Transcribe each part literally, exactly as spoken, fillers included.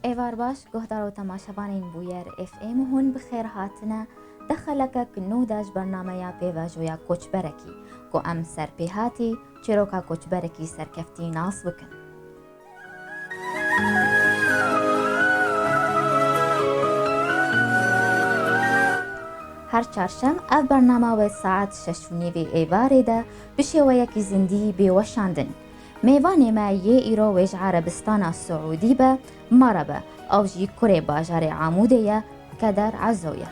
Êvar baş, guhdar û temaşevanên Bûyer F M, hûn bi xêr hatine. Di xelekek nû de ji bernameya pêvajoya koçberekî, ku em ser pêhatî çîroka koçberekî serkeftî nas bikin. Her çarşem ev bername wê saet şeş û nîvê êvarê de bi şêweyekî zindî bê weşandin. Mêvanê me yê îro wê ji Erebistana Siûdî be, merhebe, ew jî kurê bajarê Amûdê ye, Keder Ezo ye.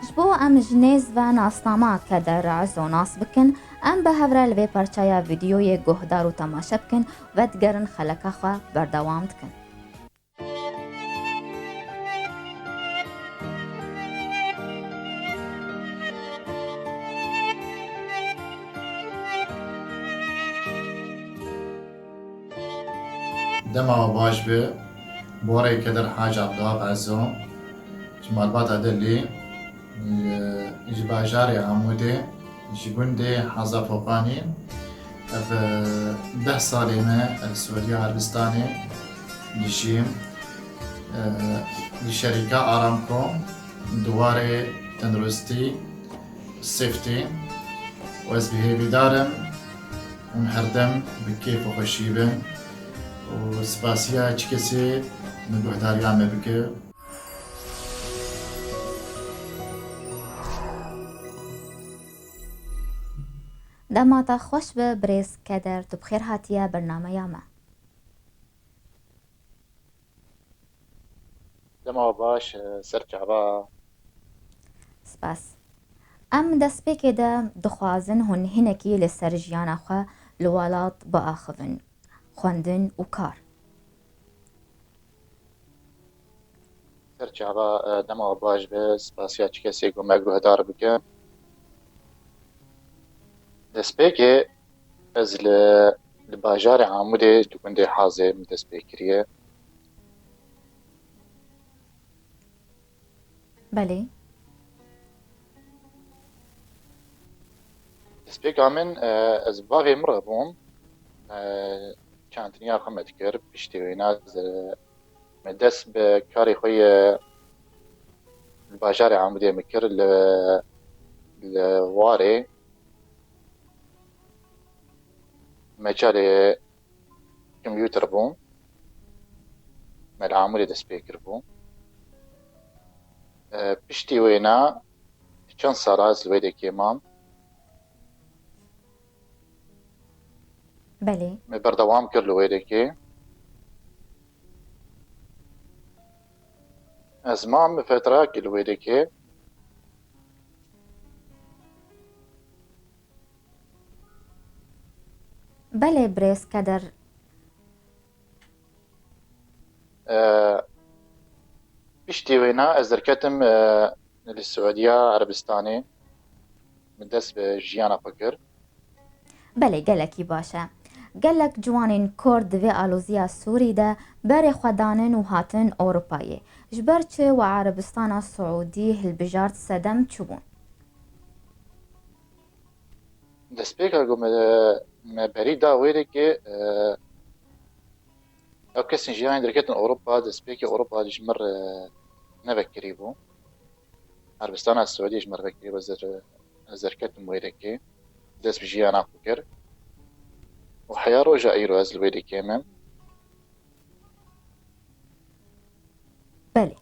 Ji bo em ji nêz ve nasnama Keder Ezo nas bikin, em bi hev re li vê parçeya vîdeoyê guhdar û temaşe bikin, vedigerin xeleka xwe berdewam dikin. Dema we baş be, borê Keder Hac Abdulwahab Ezo, ji malbata Delî, ji bajarê Amûdê, ji gundê Haza Foqanî. Ev, e, deh salê me li Siûdiya Erebistanê dijîm. E, li şerîka Aramco di warê tenduristî, safety, û ez bi hêvîdar im hûn herdem bi kêf û xweşî bin û spasiya çi kesê min guhdariya me bike. Dema te xweş be birêz Keder, tu bi xêr hatiye bernameya me. Dema baş, e, ser çava. Spas. Em destpêkê de dixwazin hûn hinekî li ser jiyana xwe li welat biaxivin, xwendin û kar. Ser çava, e, dema baş be, spasiya çi kesê ku me guhdar bike. Destpêkê ez li, li bajarê Amûdê, di gundê Hazê min dest pê kiriye. Belê. Destpêka min, e, ez bavê min re bûm. E, çandiniya xwe me dikir. Piştî wêna ez, e, me dest bi karê xwe yê li bajarê Amûdê min kir, li, li warê. Me carê kompûter bû. Me li Amûdê dest pê kiribû. E, piştî wêna çend sala ez li wê dekê mam. Belê. Me berdewam kir li wê dekê. Ez mam fetrayekê li wê dekê. Belê birêz Keder. E, piştî wêna ez derketim, e, li Siûdiya Erebistanê. Min dest bi jiyana xwe kir. Belê, gelekî baş e. Gelek ciwanên Kurd di vê aloziya Sûrî de berê xwe danin û hatin Ewropayê. Ji ber çi we Erebistana Siûdî hilbijart, sedem çi bûn? Destpêka ku me, me berî da wê dekê, e, ew kesên jiyanê derketin Ewropa, destpêkê Ewropa ji min re nevekirî bû. Erebistana Siûdî ji min re vekirî bû, ez der-, ez derketim wê dekê. Dest bi jiyana xwe kir. Û heya roja îro ez li wê dekê me. Belê.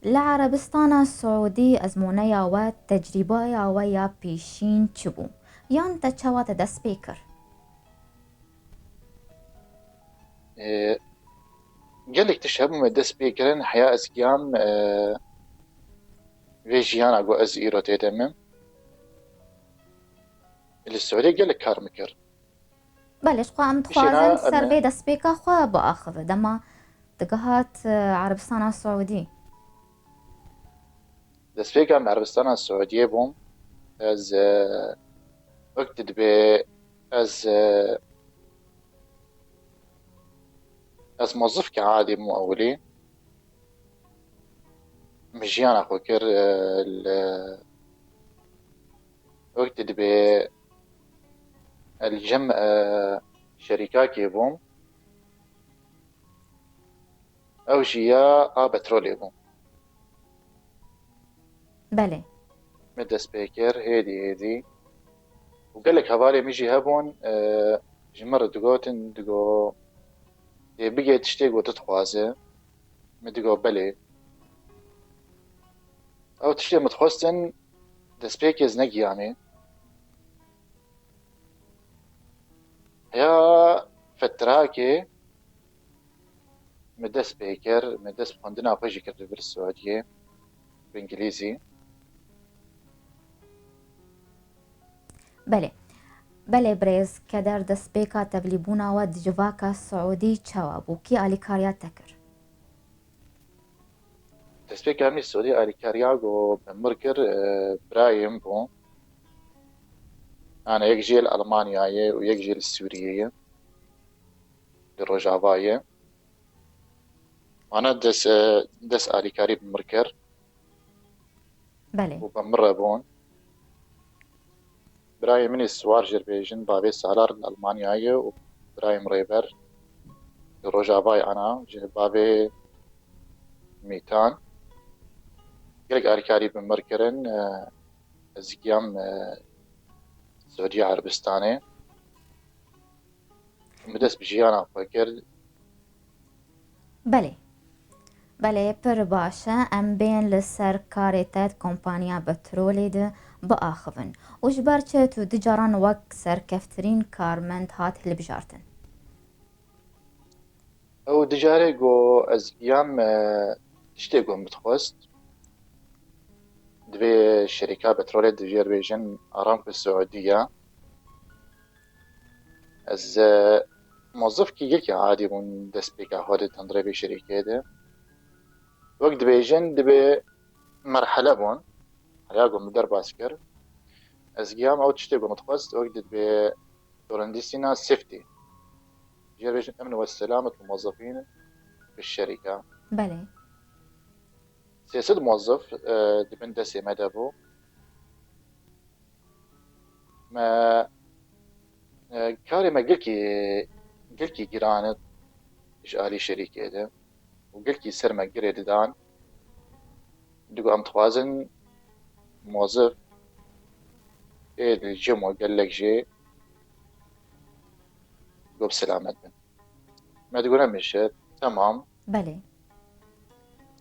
Li Erebistana Siûdî ezmûneya we, tecrîbeya we ya pêşîn çi bû? Yan te çawa te dest pê kir? E, gelek tişt hebû me dest pê kirin, heya ez giyam, e, vê jiyana ku ez îro tê de me. Li Siûdî gelek kar min kir. Belê, ji xwe em dixwazin ser vê destpêka xwe biaxive, dema digihat, e, Erebistana Siûdî. Destpêka em Erebistana Siûdiyê bûm. Ez, e, wek dibê ez, e, Ez mozifke adî bûm ewilî. Min jiyana xwe kir, e, li, wek dibê li cem, e, şerîkakê bûm. Ew jî ya a petrolê bû. Belê. Me dest pê kir, hêdî hêdî. Û gelek hevalê min jî hebûn, e, ji min re digotin, digo, "Dê bigê tiştê ku tu dixwaze." Min digo, "Belê." Ew tiştê min dixwestin, destpêkê ez negiyamê. Heya fetrakê min dest pê kir, min dest bi xwendina xwe jî kir li vir Siûdiyê, bi îngilîzî. Belê. Belê birêz Keder, destpêka tevlîbûna we di civaka Siûdî çawa bû? Kî alîkariya te kir? Destpêka min Siûdî alîkariya ku bi mir kir, e, birayê min bû. Yanî yek jê li Elmanyayê û yek jê li Sûriyeyê, li Rojavayê. Wana dest, e, dest alîkarî bi mir kir. Belê. Û bi mir re bûn. Birayê min ê Siwar jê re bêjin, bavê Salar li Elmanyayê û birayê min Rêber li Rojavayê ana, ji bavê Mîtan. Gelek alîkarî bi mir kirin, e, ez giyam, e, Siûdiya Erebistanê. Min dest bi jiyana xwe kir. Belê. Belê, pir baş e. Em bên li ser karê te di kompaniya petrolê de biaxivin. Û ji ber çi tu du caran wek serkeftirîn karmend hat hilbijartin? Ew di carê ku ez giyam, e, tiştê ku min dixwest, divê şerîka petrolê, divê bêjin Aramco Siûdiya. Ez, e, mozifkî yekê adî bûn destpêka xwe di hundirê vê şerîkê de. Wek dibêjin, dibê merhele bûn. Heya ku min derbas kir, ez giyam ew tiştê ku min dixwest, wek dibê dorendîsîna safety. Jê re bêjin emn ve selamet muzefîn bi şerîka. Belê. Sê sed mozif, e, di bin destê me de bû. Me, e, karê me gelkî, gelkî giran e ji alî şerîkê de û gelkî ser me girê didan. Digo em dixwazin mozif ê li cem û gelek jê digo bi selamet bin. Me digo ne mişe, temam. Belê.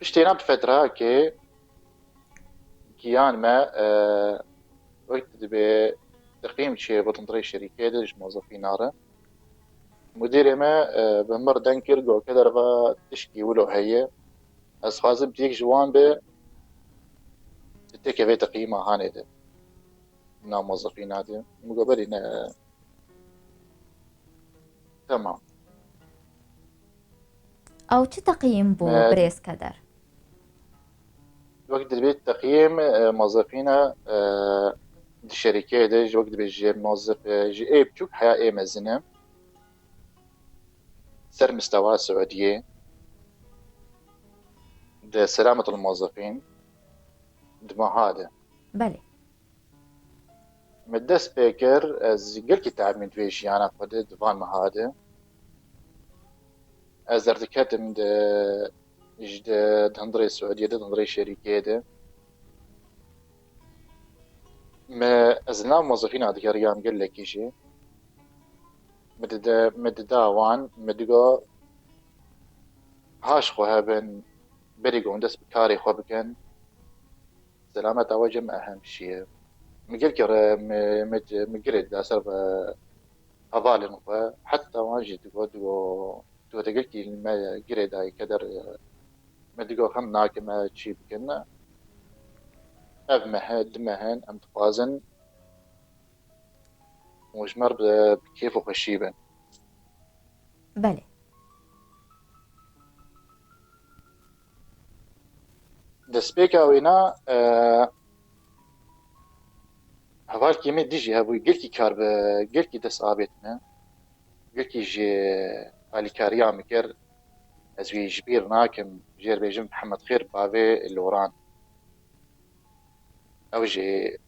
Piştê na bi fetrakê giyan me, e, wek dibê teqîm çê bo hundirê şerîkê de ji mozefîna re. Mudîrê me, e, bi mir deng kir, got, "Keder, va tişkî wilo heye. Ez xwazim tu yek ji wan be, tu têke vê teqîma hanê de." Na mozefîna de. Min got, "Belê, ne." Temam. Ew çi teqîm bû, Me- birêz Keder? Wek dibê teqîm, e, mozefîna, e, di şerîkê de, ji wek dibê ji mozef, e, ji ê biçûk heya ê mezin e. Ser mistewa Siûdiyê. Di selamet al mozefîn. Di meha de. Belê. Min dest pê kir, ez gelkî teemîn divê jiyana xwe de di van meha de. Ez derdiketim di, ji di, di hundirê Siûdiyê de, di hundirê şerîkê de. Me, ez li nav mozefîna digeriyam gelekî jî. Me dide, me dida wan, me digo, "Haş xwe hebin, berî ku hûn dest bi karê xwe bikin." Selameta we cem ehem şiye. Min gelkî re, min, min, min girê dida ser ve hevalên xwe. Heta wan jî digo, digo, digo te gelkî me girê dayî Keder, min digo xem nake me çî bikin. Ev mehe, du mehin em dixwazin û ji me re bi, bi kêf û xweşî bin. Belê. Destpêka wêna, e, hevalkî min dijî hebû, gelkî kar bi, gelkî dest avêt min, gelkî jî alîkariya min kir. Ez wî ji bîr nakim, jê re bêjim Mihemed Xêr bavê Loran. Ew jî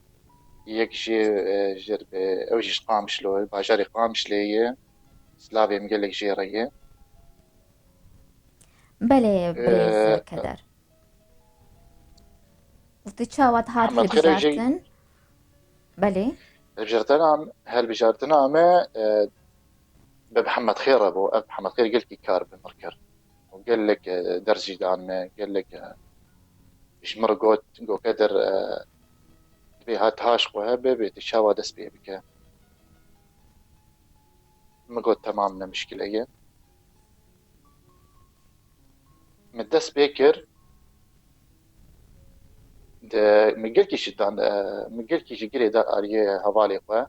yek jê, e, jê re be, ew jî ji Qamişlo ye, bajarê Qamişlê ye. Silavê min gelek jê re ye. Belê, birêz Ee, Keder. Û tu çawa dihat Mihemed Xêr jî hilbijartin? Belê. Hilbijartina, hilbijartina me, e, bi Mihemed Xêr re bû. Ev Mihemed Xêr gelkî kar bi mir kir. Û gelek, e, ders jî dan me, gelek, e, ji mir got, got Keder, e, divê hat haş xwe hebe, bê tu çawa dest pê bike. Min got, temam, ne mişkile ye. Min dest pê kir, de, min gelkî jî dan, e, min gelkî jî girê da aliyê hevalê xwe.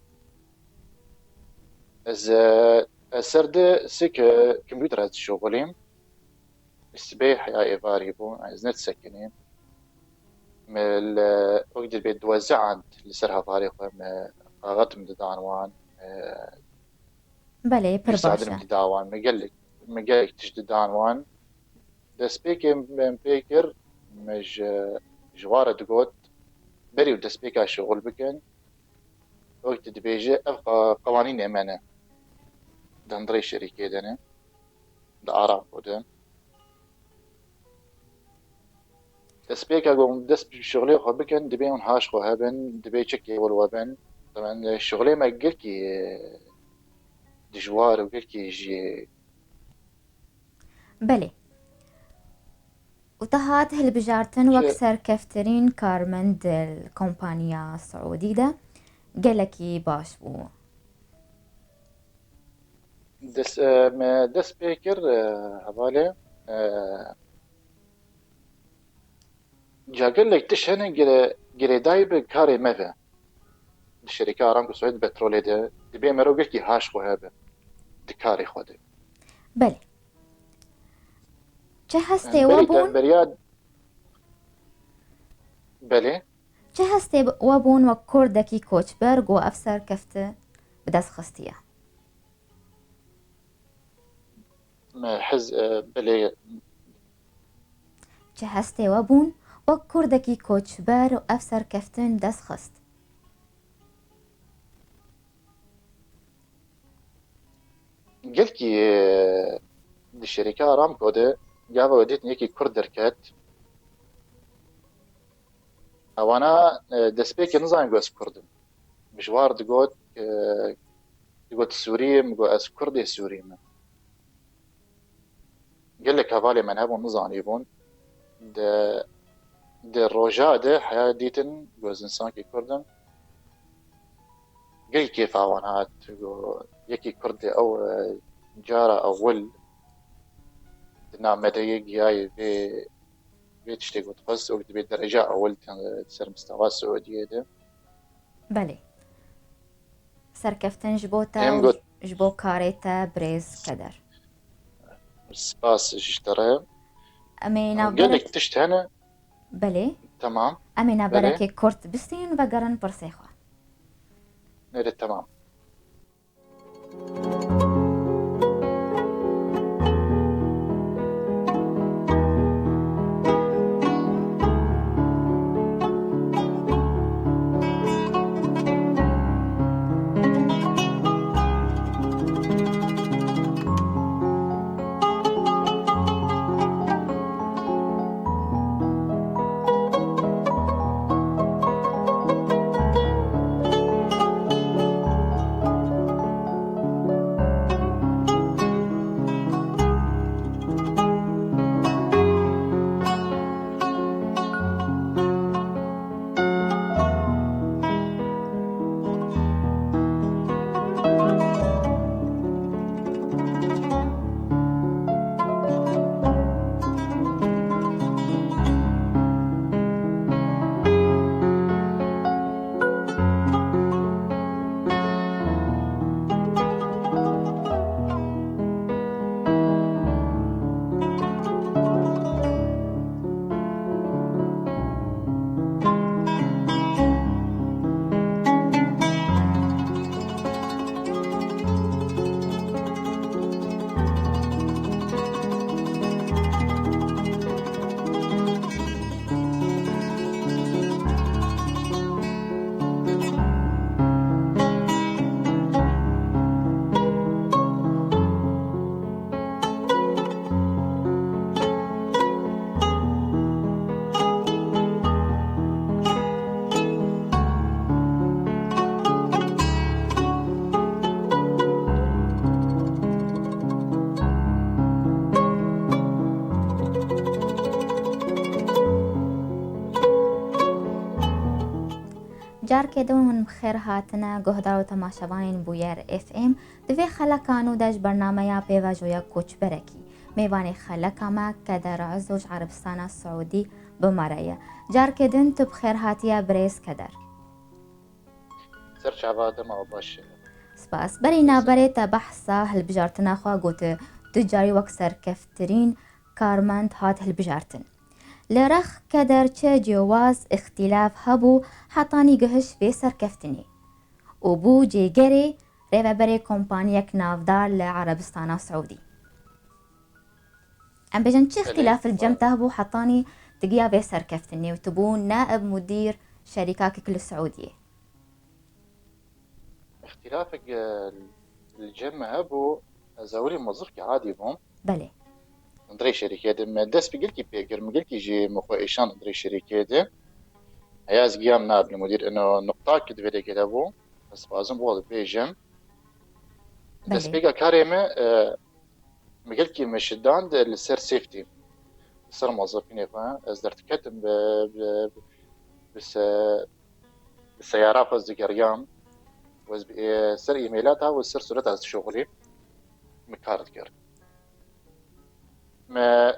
Ez, e, ez ser di sik, e, kompûtera dişuxulîm. Sibê heya êvarî bû, ez nedisekinîm. Me li, wek dibê duwazdeh an li ser hevalê xwe me kaxet min didan wan, e, Belê, pir baş e. Min dida wan, me gelek, me gelek tişt didan wan. Destpêkê em pê kir, me ji, ji wan re digot, berî û destpêka şixul bikin. Wek tu dibêje, ev qa-, qewanînê me ne. Di hundirê şerîkê de ne. Di Aramco de. Destpêka ku hûn dest bi şixulê xwe bikin, dibê hûn haş xwe hebin, dibê çekê wil we bin. Taban, şixulê me gelkî, e, dijwar û gelkî jî Belê. Û te hat hilbijartin wek Ji- serkeftirîn karmend di kompaniya Siûdî de gelekî baş bû. Dest, e, me dest pê kir, e, hevalê, e, Ca gelek tişt hene gire-, girêdayî bi karê me ve. Di şerîka Aramco Siûd Petrolê de dibê mero gelkî haş xwe hebe di karê xwe de. Belê. Çi hestê we Berî de bûn? beriya Belê. Çi hestê we bûn wek kurdekî koçber ku ev serkeftin bi dest xistiye? Me hez, e, belê. Çi hestê we bûn wek kurdekî koçber û ev serkeftin dest xist? Gelkî, e, di şerîka Aramco de gava we dîtin yekî kurd derket. Ewana, e, destpêkê nizanin ku ez kurd im. Ji war digot, e, digot Sûrî ye, min got ez kurdê Sûrî me. Gelek hevalê me hebûn, nizanîbûn. Di, di roja de heya dîtin ku ez însankî kurd im. Gelkî kêfa wan hat ku yekî kurdê ew, e, cara ewil di nav me de yê giyayê vê, vê tiştê ku dixwest û dibê dereca ewil di ser mistewa Siûdiyê de. Belê. Serkeftin ji bo te Em û got- ji bo karê te birêz Keder. Spas ji te re. Em ê navberek- Gelek tişt hene. Belê. Tamam. Em ê Belê. navberekê kurt bistînin û vegerin pirsê xwe. Nere, tamam. Carkê din hûn bi xêr hatine guhdar û temaşevanên Bûyer F M. Di vê xeleka nû de ji bernameya pêvajoya koçberekî mêvanê xeleka me Keder Ezo ji Erebistana Siûdî bi me re ye. Carkê din tu bi xêr hatiye birêz Keder. Ser çava dema baş. Spas. Berî naberê te behsa hilbijartina xwe got, tu carî wek serkeftirîn karmend hat hilbijartin. Li rex keder çi cewaz, îxtîlaf hebû, hetanî gihiş vê serkeftinê û bû cêgerê rêveberê kompaniyek navdar li Erebistana Siûdî. Em bêjin çi Belê, îxtîlaf li cem te hebû hetanî tu giya vê serkeftinê û tu bû naib mudîr şerîkakek li Siûdiyê? Îxtîlafek, e, li cem me hebû, ez ewilî mozifkî adî bûm. Belê. Hundirê şerîkê de me dest bi gelkî pê kir, min gelkî jî min xwe êşand hundirê şerîkê de. Heya ez giyam nab li mudîr, ino nuqtak di vê de hebû. Ez dixwazim bo bêjim. Belê. Destpêka karê me, e, min gelkî min şidand li ser safety. Li ser mozifînê xwe. Ez derdiketim bi, bi, bi se-, bi seyara xwe ez digeriyam. Ez bi, e, ser e-maila ta û ser sureta ez dişuxulî. Min kar dikir. Me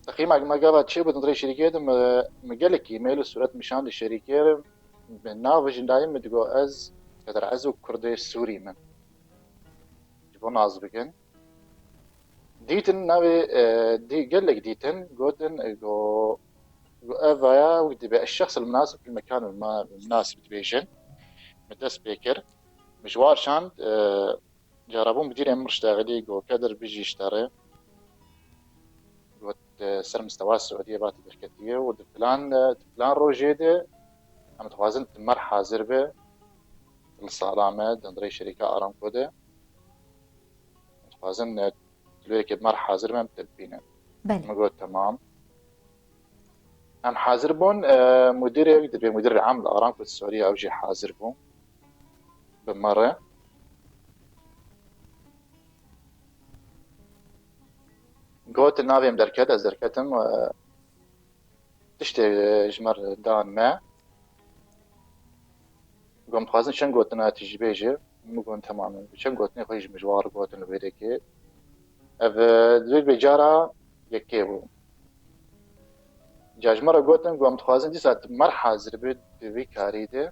teqîma me gava çêbû di hundirê şerîkê de, me, me gelek e-mail û suret min şand şerîkê re, bi nav jindayê min digo ez Keder Ezo Kurdê Sûrî me. Ji bo nas bikin. Dîtin navê, e, dî-, gelek dîtin, gotin, e, go, go ev aya wek dibe, الشخص المناسب في المكان المناسب dibêjin. Min dest pê kir. Min ji war şand, e, Cara bû mudirê min riştexilî got, Kedir bijî ji te re. Got, e, ser mistewa Siûdiyê va tu derketiye û di filan, e, di filan rojê de em dixwazin tu mer hazir be li sala me di hundirê şerîka Aramco de. Em dixwazin, e, tu lê yekê mer hazir be em te bibînin. Belê. Min got, temam. Em hazir bûn, e, mudirê, dibê mudirê am li Aramco Sûriye ew jî hazir bû. Bi me re. Got, navê min derket, ez derketim, e, tiştê, e, ji me re dan me. Got, em dixwazin çend gotina tu jî bêje. Min got, temam e. Çend gotinê xwe jî min ji wan re gotin li wê dekê. Ev, e, divê bê cara yekê bû. Ca ji me re gotin, got, em dixwazin dîsa tu mer hazir be di vî karî de.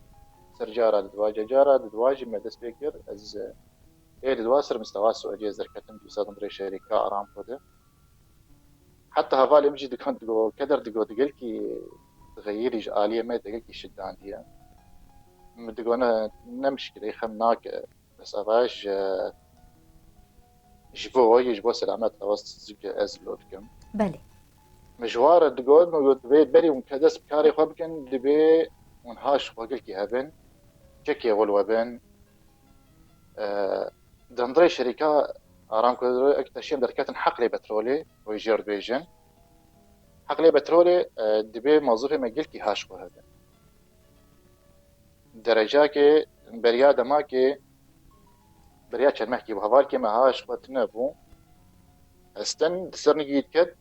Ser cara di dwa, ca cara di dwa jî me dest pê kir. Ez, e, ê di dwa ser mistewa Siûdiyê ez derketim, dîsa di hundirê şerîka Aramco de. Heta hevalê min jî dikan digo, Keder digo, tu gelkî dixeyirî ji aliyê me, tu gelkî şidandiye. Min digo, ne, ne mişkilê, xem nake. Bes eva ji, ji bo we yê, ji bo selamet, eva zikê ez lo dikim. Belê. Min ji wan re digot, min got, divê berî hûn ke dest bi karê xwe bikin, divê hûn haş xwe gelkî hebin, çekê wil we bin. E, di hundirê şerîka Aramco ek teşiyem derketin heqlê petrolê, wê jêr dibêjin. Heqlê petrolê, e, divê mozifê me gelkî haş xwe hebin. Derecakê beriya demakê, beriya çermehkê bû. Hevalkê me haş xwe tune bû. Hestin di ser nigî diket.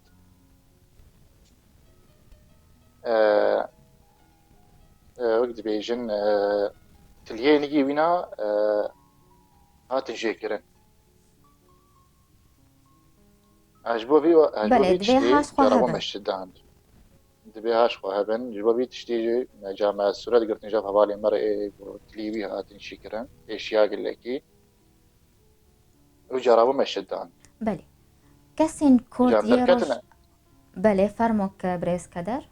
E, e, wek dibêjin, e, tiliyê nigî wîna, e, hatin jêkirin. Ez ji bo vî, ez ji bo Belê, vî divê tiştî haş xwe cara bû hebin. Me şidan. Divê haş xwe hebin. Ji bo vî tiştî jî me ca me sûret girtin, ji hevalê me re ê ku tilî wî hatin şîkirin. Êşiya gilekî. Ew cara bû me şidan. Belê. Kesên Kurd Ca yê derketine. Roj-, Belê, fermo ke birêz Keder.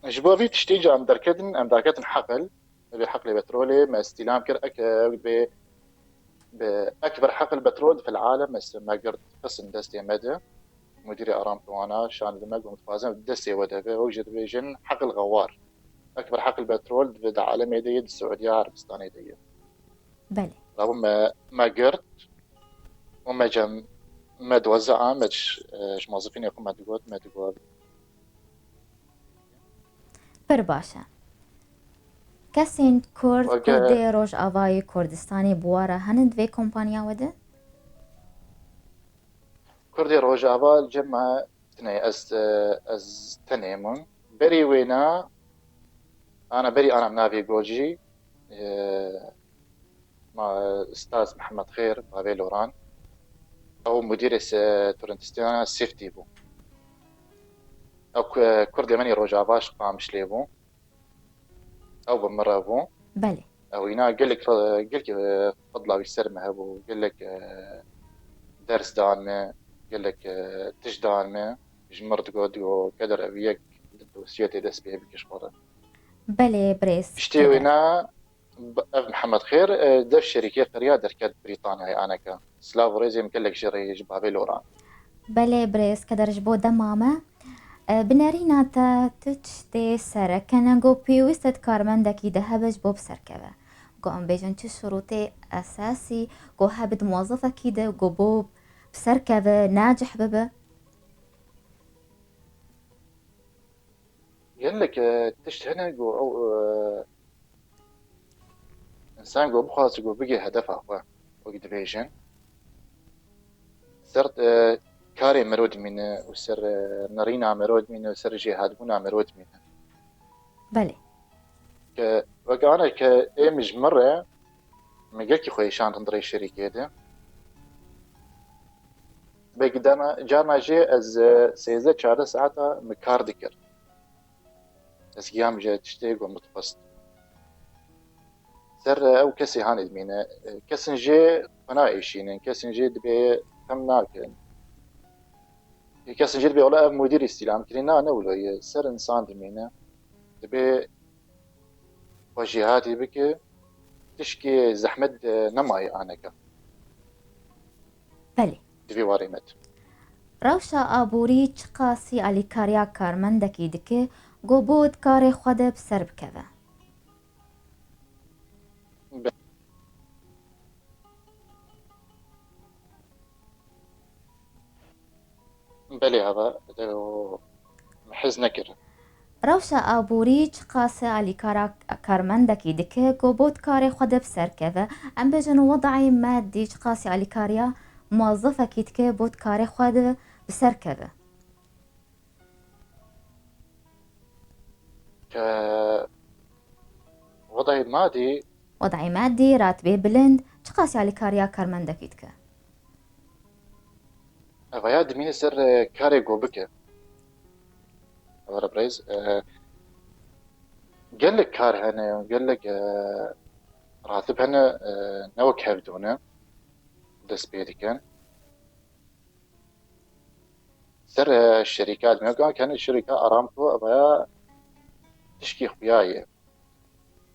Ji bo vî tiştî ca em derketin, em daketin heqil. Divê heqlê petrolê me îstîlam kir, eke bi, bi ekber heql petrol fil alem me, me girt, xisin destê me de. Mudirê Aramco wana şand li me got, dixwazim destê we de be. Ew jî dibêjin heql xewar. Ekber heql petrol di, di alemê de ye, di Siûdiya Erebistanê de ye. Belê. Rabû me, me girt û me cem, me doza, me ji, ji mozifînê xwe me digot, me digot. Pir baş e. Kesên Kurd, Weke Kurdê Rojavayê Kurdistanê bi we re hene di vê kompaniya we de? Kurdê Rojava li cem me tune, ez, ez tenê min. Berî wêna Ana berî ana min navê Gojî, e, ma, Ustaz Mihemed Xêr, bavê Loran. Ew mudîrê se-, turistiyana Sêftî bû. Ew ku-, kurdê min ê Rojava ji Qamişlê bû. Ew bi min re bû. Belê. Ew îna gelek re-, gelek, e, fidla wî ser me hebû. Gelek, e, ders dan me, gelek, e, tişt dan me. Ji min re digot, digot, keder ev yek dosye tê dest pê bike ji xwe re. Belê, birêz. Piştî wêna, b-, ev Mihemed Xêr, e, dev şerîkê qeriya derket Brîtanyayê aneke. Silav û rêzê min gelek jê re yê ji bavê Loran. Belê, birêz, keder ji bo dema me. E, bi nerîna te tu tiştê sereke ne ku pêwîst e di karmendekî de hebe ji bo biserkeve. Ku em bêjin çi şurûtê esasî ku hebe di muwezefekî de ku bo biserkeve, nacih bibe? Gelek, e, tişt hene ku ew, e, însan ku bixwaze ku bigê hedefa xwe, wek dibêjin, ser, e, karê mero dimîne û ser, e, nerîna mero dimîne û ser jêhatbûna mero dimîne. Belê. Ke, wek ana ke ê min ji min re, min gelkî xwe êşand hundirê şerîkê de. Belkî dema, carna jê ez, e, sêzdeh çardeh saeta min kar dikir. Ez giyam ji tiştê ku min dixwest. Ser, e, ew kesê hanê dimîne. E, kesin jê xwe naêşînin, kesin jê dibê xem nakin. Kesin jê dibê wela ev mudîr îstîlam kirî. Na, ne wilo ye. Ser însan dimîne. Dibê xwe jêhatî bike, tişkê zehmet, e, nemayê aneke. Belê. Di vî warê me de. Rewşa aborî çiqasî alîkariya karmendekî dike ku bo di karê xwe de bi ser bikeve? Be-, Belê hava, e, û min hez nekir. Rewşa aborî çiqas e alîkara karmendekî dike ku bo di karê xwe de bi ser keve. Em bêjin wedayê madî çiqasî alîkariya muwezefekî dike bo di karê xwe de bi ser keve. Ke wedayê madî. Wedayê madî, ratibê bilind, çiqas alîkariya karmendekî dike? Evaya dimîne ser, e, karê ku bike. Evara birêz, e, gelek kar hene, gelek, e, ratib hene, e, ne wek hevdû ne, dest pê dikin. Ser, e, şerîka, demek hene şerîka Aramco, evaya tişkî xuya ye.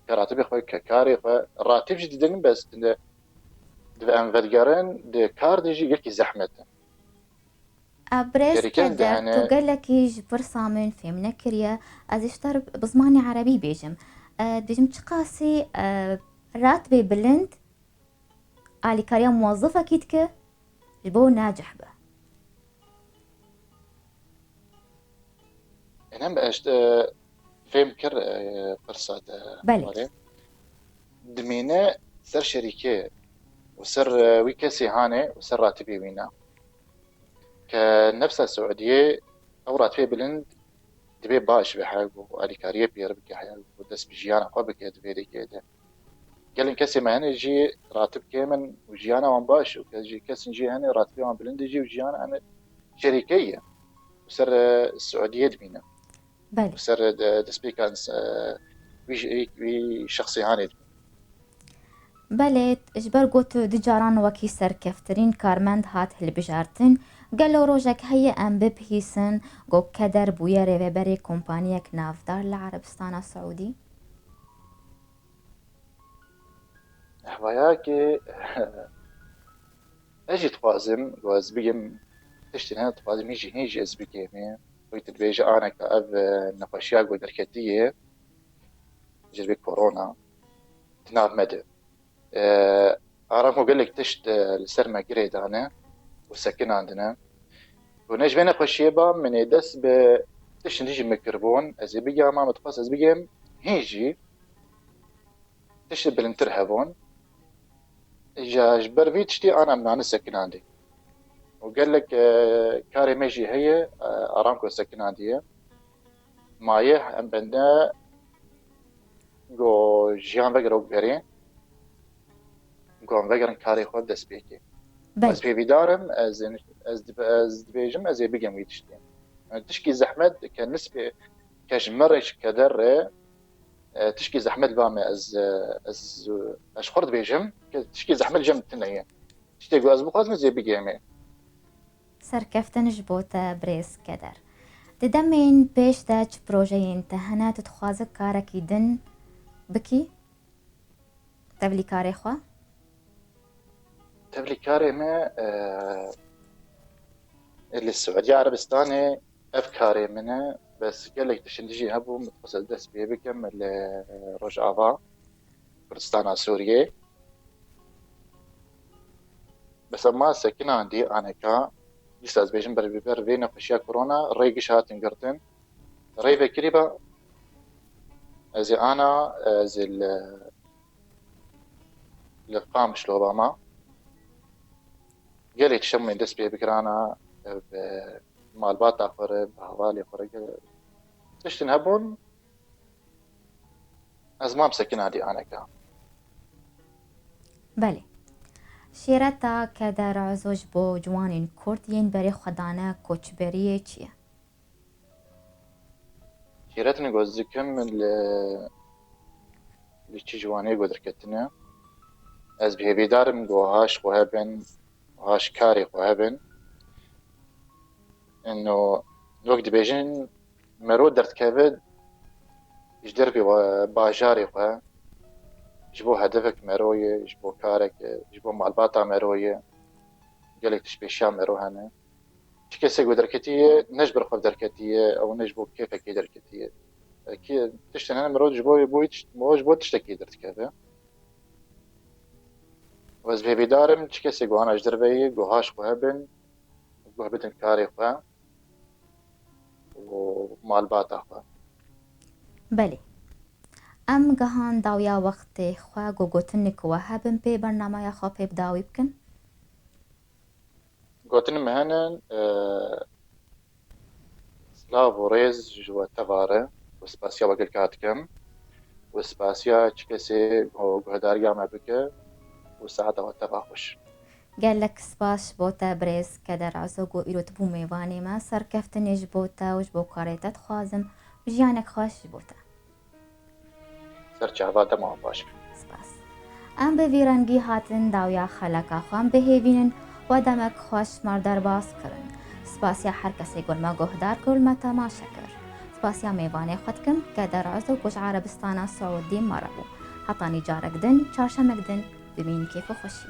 Ke ratibê xwe, ke karê xwe, ratib jî didin, bes di, di em vedigerin, di kar de jî yekî zehmet e. A, birêz Şerîkên Keder, dihene tu gelekî ji pirsa min fêm nekiriye. Ez ê ji te re bi zimanê erebî bêjim. E, dibêjim çiqasî, e, ratibê bilind alîkariya muwezefekî dike ji bo nacih be. Enem ez, e, fêm kir, e, pirsa te. Belê. Warê. Dimîne ser şerîkê û ser, e, wî kesê hanê û ser ratibê wî ne. Ke nefsa Siûdiyê ew ratibê bilind dibê baş be, her ku alîkariyê pêr bike, her ku dest bi jiyana xwe bike di vê rêkê de. Gelên kesê me hene jî ratib kêm in û jiyana wan baş û kes jî, kesin jî hene ratibê wan bilind jî û jiyana hene şerîkeyî ye. Û ser, e, Siûdiyê dibîne. Belê. Û ser, e, de-, destpêkan, e, wî, wî, wî şexsê hanê dibîne. Belê, ji ber ku tu du caran wekî serkeftirîn karmend hat hilbijartin, gelo rojek heye em bibihîsin ku Keder bûye rêveberê kompaniyek navdar li Erebistana Siûdî? Ehvayakê, ez jî dixwazim ku ez bigim, tiştên hene dixwazim hîn jî, hîn jî ez bigêmê. Wek tu dibêje aneka ev, e, nexweşiya ku derketiye ji vê korona di nav me de. E, Aramco gelek tişt, e, li ser me girê dane û sekinandine. Û ne ji vê nexweşiyê ba min ê dest bi tiştên dî jî min kiribûn. Ez ê bigihama min dixwest ez bigêm hîn jî tiştê bilindtir hebûn. Ji, ji ber vî tiştî ana min nane sekinandî. Û gelek, e, karê me jî heye, e, Aramco sekinandiye. Maye em bende Go jiyan vegere û berê. Go em vegerin karê xwe dest pê kê. Belê. Ez hêvîdar im, ez, ez, dib- ez dibêjim, ez ê bigem wî tiştê. Yani tişkî zehmet ke nispê, ke ji me re, ji keder re, e, tişkî zehmet ba me, ez, e, ez, ez xwe dibêjim, ke tişkî zehmet jem tine ye. Tiştê ku ez bixwazim, ez ê bigêmê. Serkeftin ji bo te birêz Keder. Di demên pêş de çi projeyên te hene, tu dixwazi karekî din bikî? Tevlî karê xwe? Tevlî karê me, e, li Siûdiya Erebistanê ev karê min e. Bes gelek tiştin dijî hebû, min dixwest ez dest pê bikim li Rojava, Kurdistana Sûriyê. Bes em ma sekinandî aneka, dîsa ez bêjim ber, ber vê nexweşiya korona, rê giş hatin girtin. Rê vekirî ba, ez ê ana, ez ê li, li Qamişlo ba ma. Gelê tişt hemû dest pê bikirana, bi malbata xwe re, bi hevalê xwe re, gelê tiştin hebûn, ez mam sekinandî aneka. Belê. Şîreta Keder Ozo ji bo ciwanên Kurd yên berê xwe dane koçberiyê çi ye? Şîretên ku ez dikim li, li çi ciwanê ku derketine. Ez bi hêvîdar im ku wiha ji xwe hebin, wiha ji karê xwe hebin. Ino, wek dibêjin, mero derdikeve ji dervê we, bajarê xwe, ji bo hedefek mero ye, ji bo karek, ji bo malbata mero ye. Gelek tişt pêşiya mero hene. Çi kesê ku derketiye, ne ji ber xwe derketiye, ew ne ji bo kêfekê derketiye. Kê, tiştin hene mero ji bo, bo, tişt, mero ji bo tiştekê derdikeve. Û ez bi hêvîdar im, çi kesê ku ana ji derve ye, guha ji xwe hebin, guh bidin karê xwe û malbata xwe. Belê. Em gihan dawiya wextê xwe, ku gotinik we hebin pê bernameya xwe pê bi dawî bikin. Gotinên me hene, e, silav û rêz ji we teva re û spasiya we gelka dikim û spasiya çi kesê ku guhdariya me bike û saeta we teva xweş. Gelek spas ji bo te birêz Keder Ozo ku îro tu bû mêvanê me, serkeftinê ji bo te û ji bo karê te dixwazim û jiyanek xweş ji bo te. Ser çava dema baş. Spas. Em bi vî rengî hatin dawiya xeleka xwe, em bihêvînin we demek xweş me derbas kirin. Spasiya her kesê ku me guhdar kir û me temaşe kir. Spasiya mêvanê xwe dikim, Keder Ozo ku ji Erebistana Siûdî me re bû. Hetanî carek din, çarşemek din, bimînin kêf û xweşî.